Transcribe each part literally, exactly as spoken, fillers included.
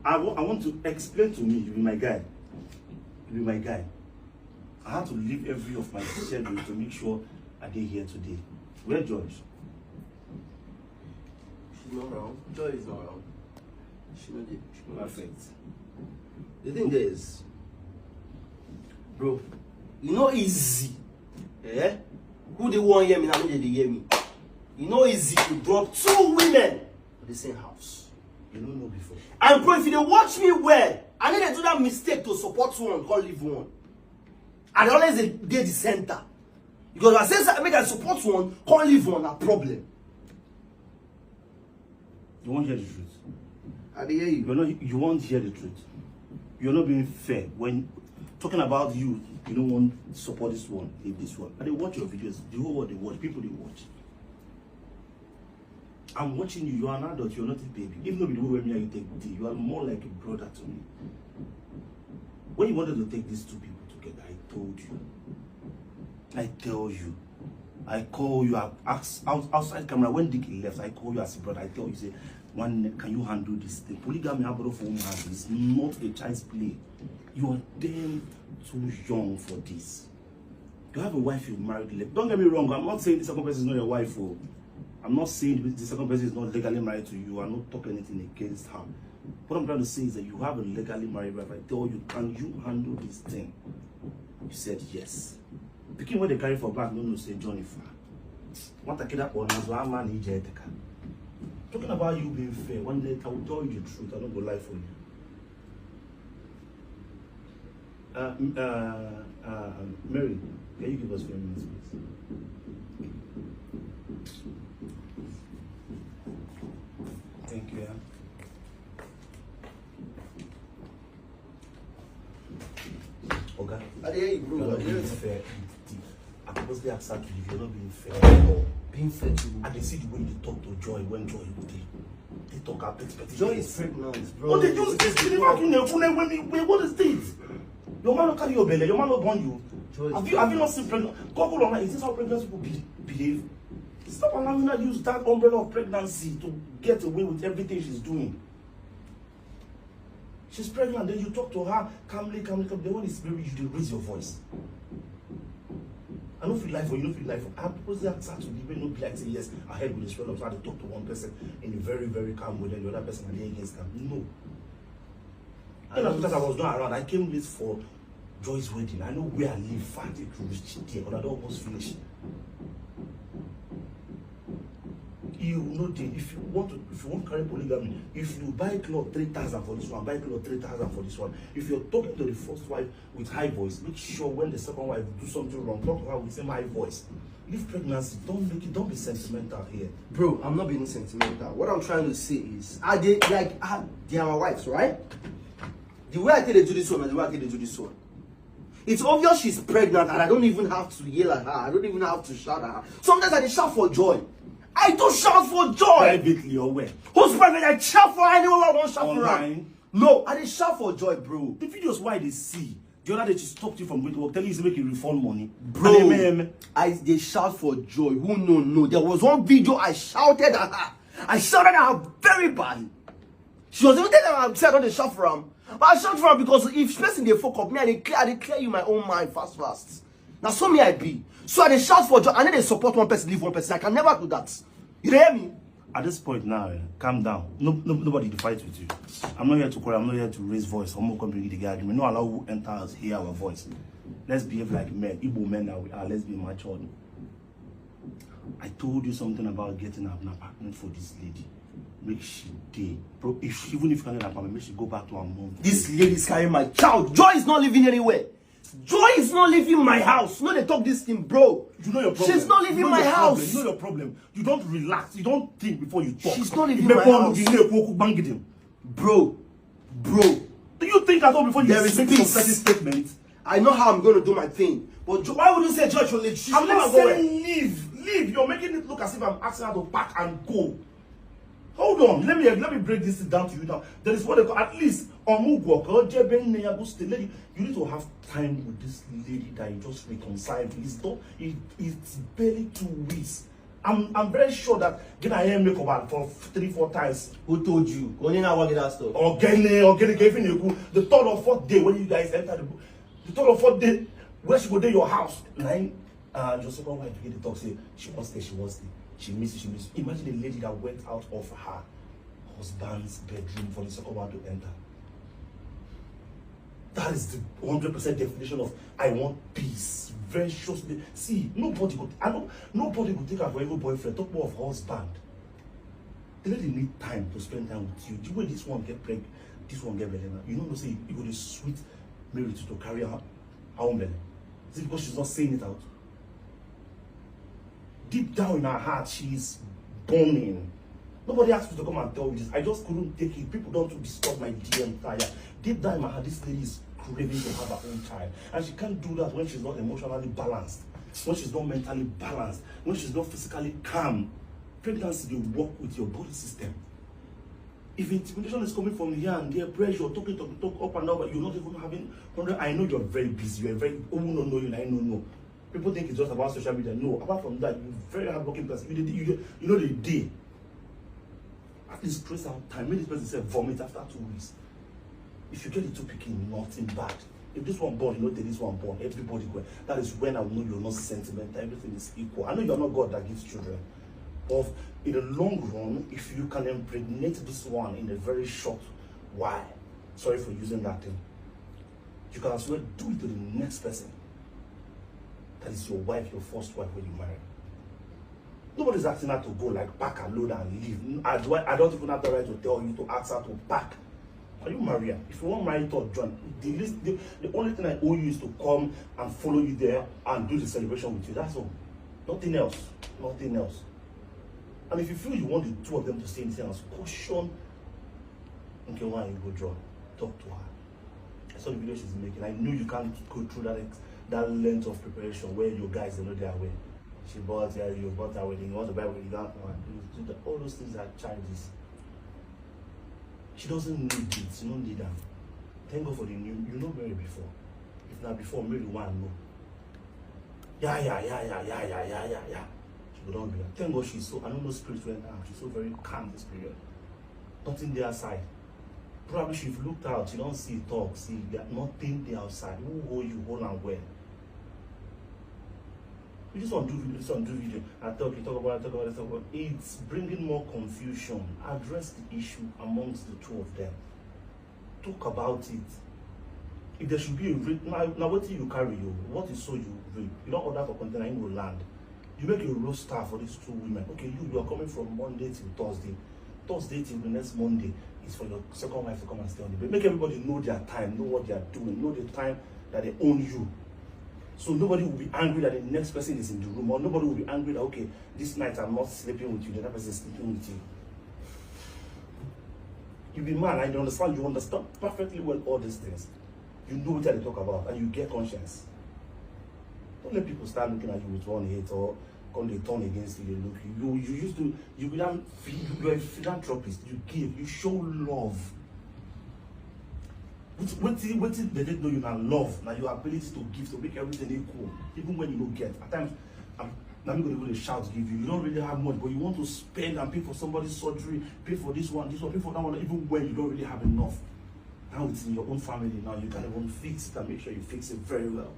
I wa- I want to explain to me. You be my guy. You be my guy. I had to leave every of my schedule to make sure I dey here today. Where Joy? She's not around. Joy is not around. She not there. She not there. Perfect. The thing there is, bro, you know easy. Eh? Who dey wan hear me now? Who dey hear me? You know easy to drop two women for the same house. You don't know before. And bro, if you dey watch me well, I no dey do that mistake to support one, come leave one. I dey always dey dey the center. Because I say make I support one, come leave one, na problem. You won't hear the truth. I dey hear you. You're not. You won't hear the truth. You're not being fair when talking about you. You don't want to support this one, leave this one. I dey watch your videos. The whole world dey watch. People dey watch. I'm watching you. You are an adult. You're not a baby. Even though the way me and you take tea, you are more like a brother to me. When you wanted to take these two people together, I told you. I tell you. I call you. I ask out, outside camera when Dicky left. I call you as a brother. I tell you, say, one, can you handle this thing? Polygamy, how about for woman? It's not a child's play. You are damn too young for this. You have a wife you married late. Don't get me wrong. I'm not saying the second person is not your wife. Oh. I'm not saying the second person is not legally married to you. I'm not talking anything against her. What I'm trying to say is that you have a legally married wife. I tell you, can you handle this thing? You said yes. Pikin wey dey carry for back no know say Johnny far. Nwata kida kpọ n'azụ ama na ije eteka. Talking about you being fair, one day I will tell you the truth. I don't go lie for you. Uh, m- uh, uh, Mary, can you give us five minutes, please? Thank you. Yeah. Oga, I dey hear you, bro. you're I not dey being hear you. Fair. I purposely asked her to leave. You're not being fair at all. Being fair to I dey see the way you talk to Joy when Joy go dey. They talk about petty. Joy is pregnant, bro. What did you this? You never do when me. Wait, what is this? Your man no carry your belly. Your man no born you. Joy is Have you have you not seen pregnant? Google online. Is this how pregnant people be, behave? Stop allowing her to use that umbrella of pregnancy to get away with everything she's doing. She's pregnant, then you talk to her calmly, calmly, calmly. The one is baby, you dey raise your voice. I no fit lie for you, no fit lie for. I purposely ask her to leave, no be like say yes, her head will swell up. So I had to talk to one person in a very, very calm way, then the other person dey against her. No. And after that, I was not around. I came late for Joy's wedding. I know where I live. Find it to reach there, but I don't almost finish. You know, dey, if you want to, if you want to carry polygamy, if you buy cloth three thousand for this one, buy cloth three thousand for this one. If you're talking to the first wife with high voice, make sure when the second wife do something wrong, talk to her with the same high voice. Leave pregnancy. Don't make it. Don't be sentimental here. Bro, I'm not being sentimental. What I'm trying to say is, are they like, are they our wives, right? The way I tell they do this one and the way I tell they do this one. It's obvious she's pregnant and I don't even have to yell at her. I don't even have to shout at her. Sometimes I dey shout for joy. I do shout for joy. Privately or where? Who's pregnant? I shout for anyone I want shout for her. Online. No, I dey shout for joy, bro. The videos why they see. The other day she stopped you from going to work, telling you to make you refund money. Bro, And then, I dey shout for joy. Who no know? There was one video I shouted at her. I shouted at her very bad. She was even telling her, "I'm say I don't dey shout for am." But I shout for am because if person dey fuck up, me I dey clear, I dey clear you my own mind fast fast. Na so me I be. So I dey shout for joy. I no dey support one person, leave one person. I can never do that. You dey hear me? At this point now, eh, calm down. No, no, nobody to fight with you. I'm not here to quarrel. I'm not here to raise voice. I'm not going to bring the argument. No allow who enter us hear our voice. Let's behave like men. Igbo men that we are. Let's be matured. I told you something about getting an apartment for this lady. Make she dey, bro. If even if you can't get an apartment, make she go back to her mom. This lady is carrying my child. Joy is not living anywhere. Joy is not leaving my house. No, they talk this thing, bro. You know your problem. She's not leaving You know my your house. Problem. You know your problem. You don't relax. You don't think before you talk. She's not leaving You make my one house. You make one bang them. Bro, bro. Do you think at all before you There is make some peace. Certain statements? I know how I'm gonna do my thing, but jo- why would you say Joy should leave? She should I'm never not go saying away. Leave. Leave. You're making it look as if I'm asking her to pack and go. Hold on. Let me let me break this down to you now. There is what they call at least Omugwoko Jebe Neyabu State lady. You need to have time with this lady that you just reconciled. It's not. It, it's barely two weeks. I'm, I'm very sure that gị na ya emekọba for three, four times. Who told you? Onye na-agwa gị that stuff? Ogene, Ogene, ka even you go. The third or fourth day when you guys enter the, the third or fourth day, where she go dey your house, na him, uh, your second wife begin dey talk say she wan stay, she wan stay. She miss you, she miss you. Imagine a lady that went out of her husband's bedroom for the second one to enter. That is the hundred percent definition of I want peace. Very shortly. See, nobody go, I don't, nobody go take her for every boyfriend. Talk more of husband. The lady need time to spend time with you. The way this one get pregnant, this one get pregnant. You know, say you go dey sweet Mary to, to carry her, her own belly. Is it because she's not saying it out? Deep down in her heart, she is burning. Nobody asked me to come and tell you this. I just couldn't take it. People don't to disturb my D M tire. Deep down in my heart, this lady is craving to have her own child. And she can't do that when she's not emotionally balanced, when she's not mentally balanced, when she's not physically calm. Pregnancy dey work with your body system. If intimidation is coming from here and there, pressure, talking, talking, talk up and down, but you're not even having hundred. I know you're very busy. You're very, who no know you, I no know. People think it's just about social media. No, apart from that, you're a very hardworking person. You dey, you dey, you know the day. At least create some time. Make this person say vomit after two weeks. If you get the two pikin, nothing bad. If this one born, you know, take this one born. Everybody go. That is when I know you're not sentimental. Everything is equal. I know you're not God that gives children. But in the long run, if you can impregnate this one in a very short while, sorry for using that thing, you can as well do it to the next person. That is your wife, your first wife when you marry. Nobody's asking her to go, like, pack her load and leave. I, do I, I don't even have the right to tell you to ask her to pack. Are you Maria? If you want marry third, join. The, least, the, the only thing I owe you is to come and follow you there and do the celebration with you. That's all. Nothing else. Nothing else. And if you feel you want the two of them to say anything else, caution. Okay, why you go draw? Talk to her. I saw the video she's making. I knew you can't go through that ex- that length of preparation where you guys are not there away. She bought her, you bought her wedding, you want to buy wedding gown for her. You do the, all those things are charges. She doesn't need it. She don't need them. Thank God for the new. You know Mary before. If not before, Mary one no. Yeah, yeah, yeah, yeah, yeah, yeah, yeah, yeah, yeah. She go down there. Thank God she's so. I don't know spirit went down. She's so very calm this period. Nothing there outside. Probably she looked out. She don't see talk. See, there nothing there outside. Who hold you? Hold on well. We just want to do video. Just want to do video. I talk. You talk about. I talk about. Talk about. It's bringing more confusion. Address the issue amongst the two of them. Talk about it. If there should be a rape, now, now what do you carry you? What is so you rape? You don't order for container in land. You make a roster for these two women. Okay, you, you are coming from Monday till Thursday. Thursday till the next Monday is for your second wife to come and stay on the bed. Make everybody know their time, know what they are doing, know the time that they own you. So nobody will be angry that the next person is in the room, or nobody will be angry that, okay, this night I'm not sleeping with you, the other person is sleeping with you. You be man, I understand, you understand perfectly well all these things. You know what they talk about, and you get conscience. Don't let people start looking at you with one hate or come they turn against you. They look you. You, you used to, you be that, you are a philanthropist. You give, you show love. Wetin, wetin dem take know you na love, na your ability to give, to make everything equal, even when you no get. At times, I'm, na me go even dey shout give you. You don't really have much, but you want to spend and pay for somebody's surgery, pay for this one, this one, pay for that one, even when you don't really have enough. Now it's in your own family now, you can even fix it and make sure you fix it very well.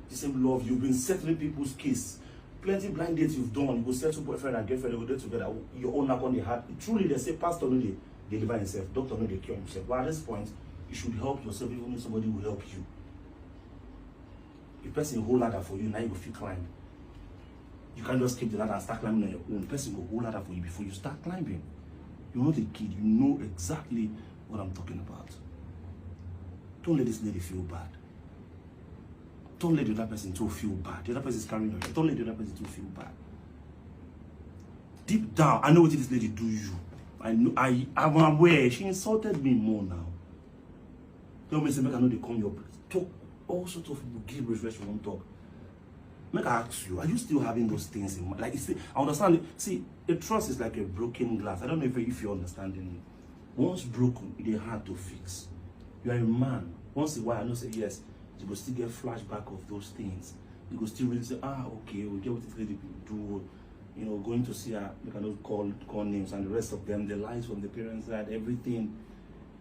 The same love, you've been settling people's case. Plenty blind dates you've done, you go settle boyfriend and girlfriend, they go dey together. Your own knock on the heart. Truly, they say pastor no dey deliver himself, doctor no dey cure himself. But at this point, you should help yourself, even if somebody will help you. If person hold ladder for you, now you go fit climb. You can't just keep the ladder and start climbing on your own. Person go hold ladder for you before you start climbing. You're not a kid. You know exactly what I'm talking about. Don't let this lady feel bad. Don't let the other person too feel bad. The other person is carrying your head. Don't let the other person too feel bad. Deep down, I know what this lady do you. I know. I am aware. She insulted me more now. Tell me say make I no dey come your place. Talk all sorts of gibberish wey she wan talk. Make I ask you, are you still having those things in mind? Like, you see, I understand. See, a trust is like a broken glass. I don't know if, if you're understanding me. Once broken, it is hard to fix. You are a man. Once in a while, I know say yes, you go still get flashback of those things. You go still really say, ah, okay, we get what this lady do. You know, going to see her, you can call call names and the rest of them, the lies from the parents' side, everything.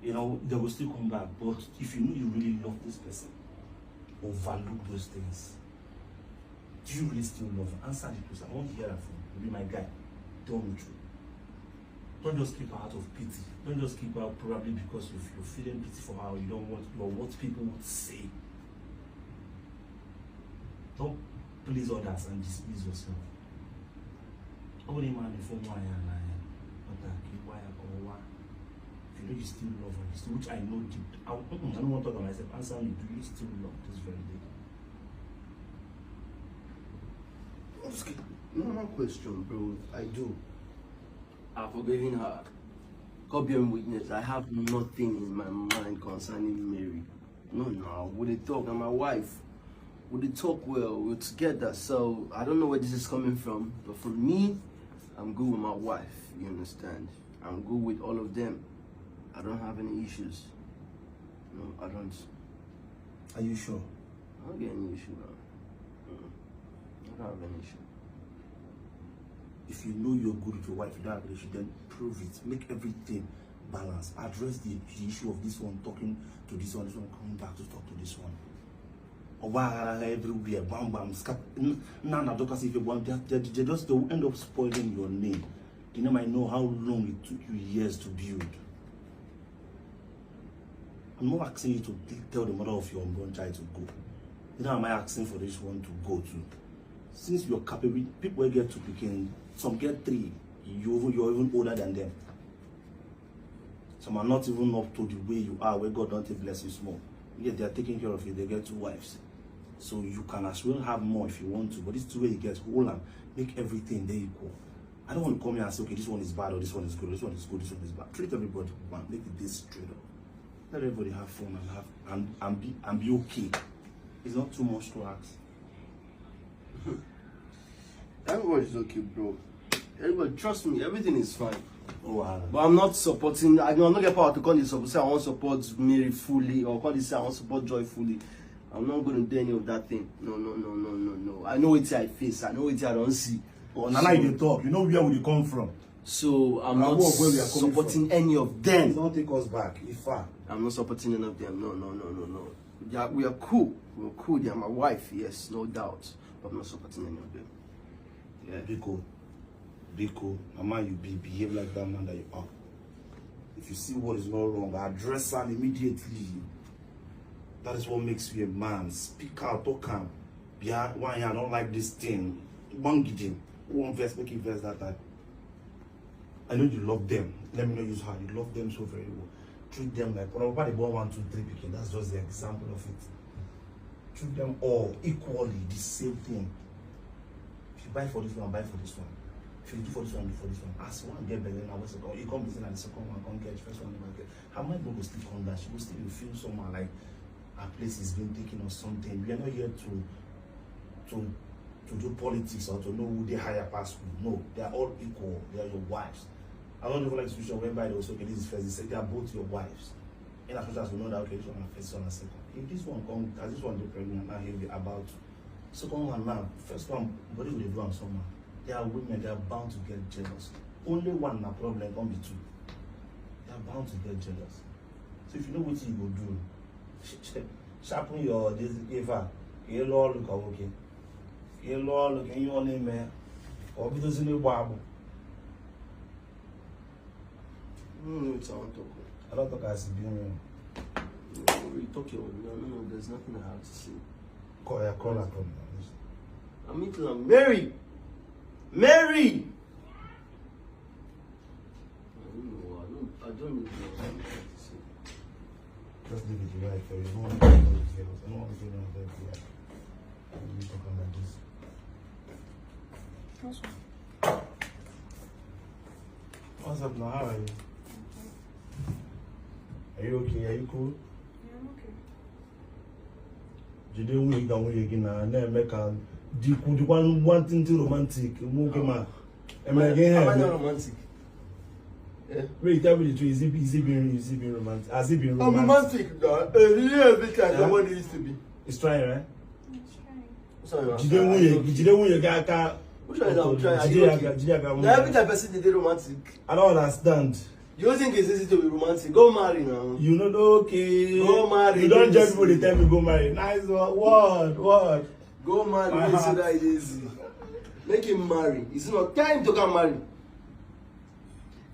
You know, they will still come back. But if you know you really love this person, overlook those things. Do you really still love her? Answer the question. I want to hear that from you. Be my guy. Tell me true. Don't just keep her out of pity. Don't just keep her out probably because you, you're feeling pity for her. You don't want, you want people to say. Don't please others and displease yourself. Only man before why and I, but I keep why I call why. If you know you still love her, you still, which I know deep. I, mm-mm, I don't want to talk about myself. Answer me. Do you still love this very lady? Just kidding. Normal question, bro. I do. I've forgiven her. God bear me witness. I have nothing in my mind concerning Mary. No, no. We dey talk. Na my wife. We dey talk well. We're together. So I don't know where this is coming from. But for me, I'm good with my wife. You understand? I'm good with all of them. I don't have any issues. No, I don't. Are you sure? I don't get any issue now. Mm-mm. I don't have any issue. If you know you're good with your wife, you don't have an issue, then prove it. Make everything balance. Address the, the issue of this one talking to this one, this one coming back to talk to this one. Or why everywhere, bam bam, scat. Now, now, just if you want, they, they, they just they will end up spoiling your name. You know, I know how long it took you years to build. I'm not asking you to t- tell the mother of your unborn child to go. Neither am I asking for this one to go too. Since you're capable, people wey get two pikin, some get three. You even, you're even older than them. Some are not even up to the way you are, where God don't take bless you small. Yet they are taking care of you. They get two wives, so you can as well have more if you want to. But this two way you get, hold on, make everything they equal. I don't want to come here and say, okay, this one is bad or this one is good. This one is good. This one is bad. Treat everybody one. Make the day straight up. Let everybody have fun and have and, and be and be okay. It's not too much to ask. Everybody's okay, bro. Everybody, trust me, everything is fine. Oh, wow. But I'm not supporting. I don't get power to call this up. Say I want to support Mary fully or call this say I want to support Joy fully. I'm not going to do any of that thing. No, no, no, no, no, no. I know what I face. I know what I don't see. Oh, now you dey talk. You know where we dey come from. So I'm Now, not where- where we are coming supporting any of them. Don't take us back. If far. I'm not supporting any of them. No, no, no, no, no. They are, we are cool. We're cool. They are my wife, yes, no doubt. But I'm not supporting any of them. Yeah. Biko, Biko, Mama, you be behave like that man that you are. If you see what is not wrong, address am immediately. That is what makes you a man. Speak out, talk am. Yeah, why I don't like this thing. Bangidin. Who won't verse, make it verse that time. I know you love them. Let me not use her. You love them so very well. Treat them like when they born one, two, three pikin. That's just the example of it. Treat them all equally, the same thing. If you buy for this one, buy for this one. If you do for this one, do for this one. As one get belle now, what's it called? You come visit and the second one come get first one never get. Her mind go still come down. She go still feel somehow like her place is being taken or something. We are not here to to to do politics or to know who they hire past who. No, they are all equal. They are your wives. I don't even like the situation whereby they will say, okay, this is first. They say they are both your wives. In as much as we know that, okay, this one is first, this one is second. If this one come, as this one dey pregnant now, he'll be about second one now. First one, body will dey do am somehow. They are women. They are bound to get jealous. Only one na problem, come be two. They are bound to get jealous. So if you know what you go do, sh- sh- sharpen your this Eva. You know, look at okay. You know, look at your name, man. Or be those in the Bible. Mm, it's our talk. I don't talk as being. No, you talk your own. No, no, no, there's nothing I have to say. Call her, call her, come. I'm into Mary. Mary. I don't know. I don't. I don't know what I'm trying to say. Just leave it right for you. No one can do it. I don't want to get on that. You talking like this. What's up now? How are you? Are you okay? Are you cool? Yeah, I'm okay. Jide nwunye gị na nwunye gị na na-eme ka dịkwu dịkwa nwantịntị romantic nwoke ma emere gị ihe Am I eme. not Romantic? Eh? Wait, tell me the truth. Is he, is he being, is he being romantic? Has he been I'm romantic? Romantic, dog. Uh, yeah, every time Yeah. the one used to be. He's trying, right? It's fine. Jide nwunye, jide nwunye gị aka. Which one is I'm trying? Jide ya aka, jide ya aka. Now every time person dey dey romantic. I don't understand. You don't think it's easy to be romantic? Go marry now. You know, okay. Go marry. You don't judge people, they tell me go marry. Nice one. Word, word. Go marry. Make you see that it easy. Make him marry. It's not time to come marry.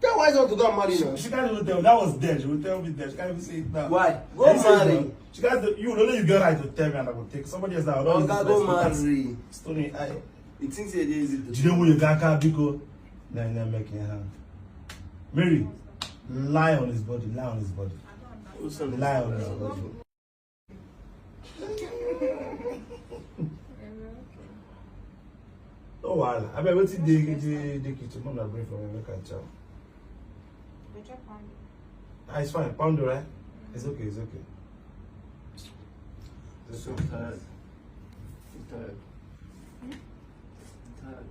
Tell why not to go and marry now. She can't even tell. That was dead. She will tell me dead. She can't even say it now. Why? Go marry. She can't. You know you get right to tell me and I will take somebody else now. Oga, go marry. Stony eye. It thinks it is easy to. Jide nwunye gị aka, biko. Na na make it hand. Mary, lie on his body. Lie on his body. Lie on his body. No wahala. Abeg, wetin dey, dey, dey kitchen? Mama bring for me, make I chop. Ah, it's fine. Pound, right? It's okay, it's okay. It's okay. I'm tired. I'm tired. I'm tired.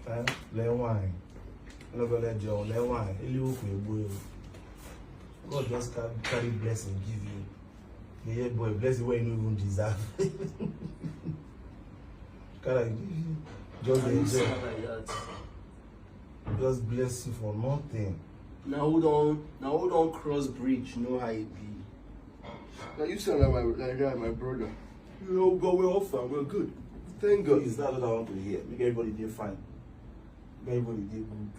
Tired? Lee wine. No go let John. Lee wine. Ili ukwu egbu ewu. God just ca-, carry blessing give you. The head boy, blessing wey you no even deserve. Carry give you. Just dey enjoy. Just bless you for nothing. Na who don, na who don cross bridge know how e be. Na you say na my, na guy, my brother. You know, go well, offer, we're good. Thank God. Please, that's what I want to hear. Make everybody dey fine. Make everybody dey good.